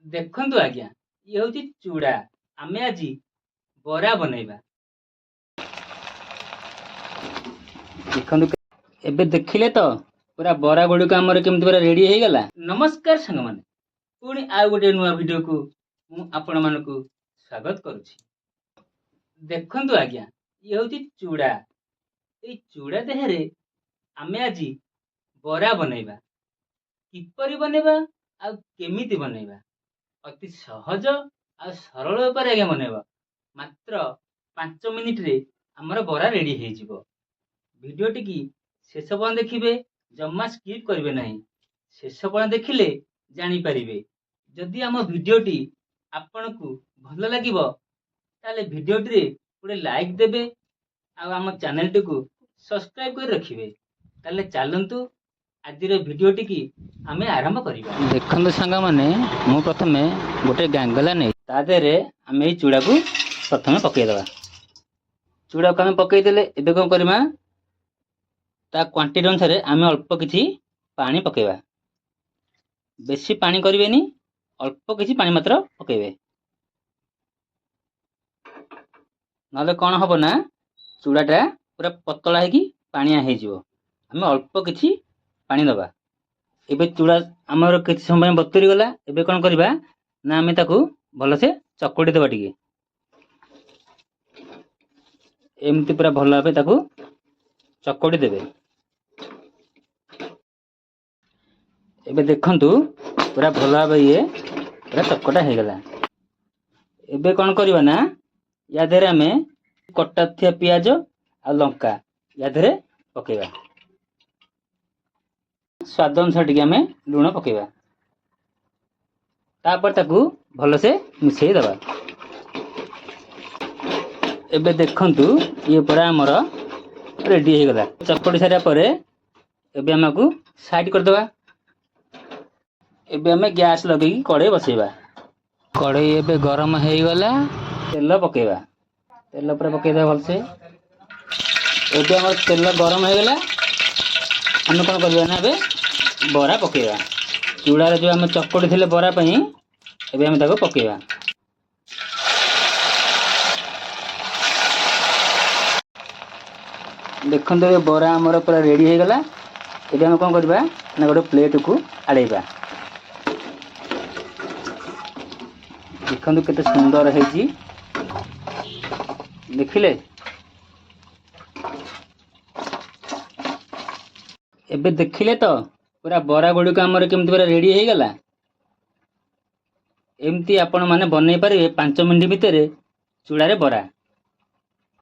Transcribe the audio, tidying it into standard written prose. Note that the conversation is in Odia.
ଦେଖନ୍ତୁ ଆଜ୍ଞା, ଇଏ ହେଉଛି ଚୁଡ଼ା। ଆମେ ଆଜି ବରା ବନେଇବା। ଦେଖନ୍ତୁ, ଏବେ ଦେଖିଲେ ତ ପୁରା ବରା ଗୁଡ଼ିକ ଆମର କେମିତି ପୁରା ରେଡି ହେଇଗଲା। ନମସ୍କାର ସାଙ୍ଗମାନେ, ପୁଣି ଆଉ ଗୋଟେ ନୂଆ ଭିଡ଼ିଓକୁ ମୁଁ ଆପଣମାନଙ୍କୁ ସ୍ୱାଗତ କରୁଛି। ଦେଖନ୍ତୁ ଆଜ୍ଞା, ଇଏ ହେଉଛି ଚୁଡ଼ା। ଏଇ ଚୁଡ଼ା ଦେହରେ ଆମେ ଆଜି ବରା ବନେଇବା। କିପରି ବନେଇବା ଆଉ କେମିତି ବନେଇବା, ଅତି ସହଜ ଆଉ ସରଳ ଉପାୟରେ ଆଜ୍ଞା ବନେଇବା। ମାତ୍ର 5 ମିନିଟରେ ଆମର ବରା ରେଡି ହେଇଯିବ। ଭିଡ଼ିଓଟିକି ଶେଷ ପର୍ଯ୍ୟନ୍ତ ଦେଖିବେ, ଜମା ସ୍କିପ୍ କରିବେ ନାହିଁ। ଶେଷ ପର୍ଯ୍ୟନ୍ତ ଦେଖିଲେ ଜାଣିପାରିବେ। ଯଦି ଆମ ଭିଡ଼ିଓଟି ଆପଣଙ୍କୁ ଭଲ ଲାଗିବ, ତାହେଲେ ଭିଡ଼ିଓଟିରେ ଗୋଟେ ଲାଇକ୍ ଦେବେ ଆଉ ଆମ ଚ୍ୟାନେଲଟିକୁ ସବସ୍କ୍ରାଇବ୍ କରି ରଖିବେ। ତାହେଲେ ଚାଲନ୍ତୁ, ଆଜିର ଭିଡ଼ିଓଟିକି ଆମେ ଆରମ୍ଭ କରିବା। ଦେଖନ୍ତୁ ସାଙ୍ଗମାନେ, ମୁଁ ପ୍ରଥମେ ଗୋଟେ ଗାଙ୍ଗଲା ନେଇ ତା ଦେହରେ ଆମେ ଏଇ ଚୁଡ଼ାକୁ ପ୍ରଥମେ ପକାଇଦେବା। ଚୁଡ଼ାକୁ ଆମେ ପକାଇଦେଲେ। ଏବେ କ'ଣ କରିବା? ତା କ୍ୱାଣ୍ଟିଟି ଅନୁସାରେ ଆମେ ଅଳ୍ପ କିଛି ପାଣି ପକାଇବା। ବେଶୀ ପାଣି କରିବେନି, ଅଳ୍ପ କିଛି ପାଣି ମାତ୍ର ପକାଇବେ। ନହେଲେ କ'ଣ ହେବ ନା ଚୁଡ଼ାଟା ପୁରା ପତଳା ହେଇକି ପାଣିଆ ହେଇଯିବ। ଆମେ ଅଳ୍ପ କିଛି ପାଣି ଦେବା। ଏବେ ଚୁଡ଼ା ଆମର କିଛି ସମୟ ପାଇଁ ବତୁରି ଗଲା। ଏବେ କ'ଣ କରିବା ନା ଆମେ ତାକୁ ଭଲସେ ଚକୁଡ଼ି ଦେବା ଟିକେ। ଏମିତି ପୁରା ଭଲ ଭାବେ ତାକୁ ଚକଡ଼ି ଦେବେ। ଏବେ ଦେଖନ୍ତୁ, ପୁରା ଭଲ ଭାବେ ଇଏ ପୁରା ଚକଟା ହେଇଗଲା। ଏବେ କ'ଣ କରିବା ନା ୟା ଦେହରେ ଆମେ କଟା ଥିବା ପିଆଜ ଆଉ ଲଙ୍କା ୟା ଦେହରେ ପକେଇବା। ସ୍ୱାଦ ଅନୁସାରେ ଟିକେ ଆମେ ଲୁଣ ପକେଇବା। ତାପରେ ତାକୁ ଭଲସେ ମିଶେଇ ଦେବା। ଏବେ ଦେଖନ୍ତୁ, ଇଏ ପୁରା ଆମର ରେଡି ହେଇଗଲା। ଚକଟି ସାରିବା ପରେ ଏବେ ଆମକୁ ସାଇଡ୍ କରିଦେବା। ଏବେ ଆମେ ଗ୍ୟାସ୍ ଲଗେଇକି କଡ଼େଇ ବସେଇବା। କଡ଼େଇ ଏବେ ଗରମ ହେଇଗଲା। ତେଲ ପକେଇବା। ତେଲ ପୁରା ପକେଇଦେବା ଭଲସେ। ଏବେ ଆମର ତେଲ ଗରମ ହେଇଗଲା। ଆମେ କ'ଣ କରିବା ନା ଏବେ ବରା ପକେଇବା। ଚୁଡ଼ାରେ ଯେଉଁ ଆମେ ଚକଟି ଥିଲେ ବରା ପାଇଁ, ଏବେ ଆମେ ତାକୁ ପକେଇବା। ଦେଖନ୍ତୁ, ଏବେ ବରା ଆମର ପୁରା ରେଡ଼ି ହେଇଗଲା। ଏବେ ଆମେ କ'ଣ କରିବା ନା ଗୋଟେ ପ୍ଲେଟ୍କୁ ଆଡ଼େଇବା। ଦେଖନ୍ତୁ, କେତେ ସୁନ୍ଦର ହେଇଛି, ଦେଖିଲେ? ଏବେ ଦେଖିଲେ ତ ପୁରା ବରା ଗୁଡ଼ିକ ଆମର କେମିତି ପୁରା ରେଡ଼ି ହେଇଗଲା। ଏମିତି ଆପଣମାନେ ବନେଇ ପାରିବେ 5 ମିନିଟ୍ ଭିତରେ ଚୁଡ଼ାରେ ବରା।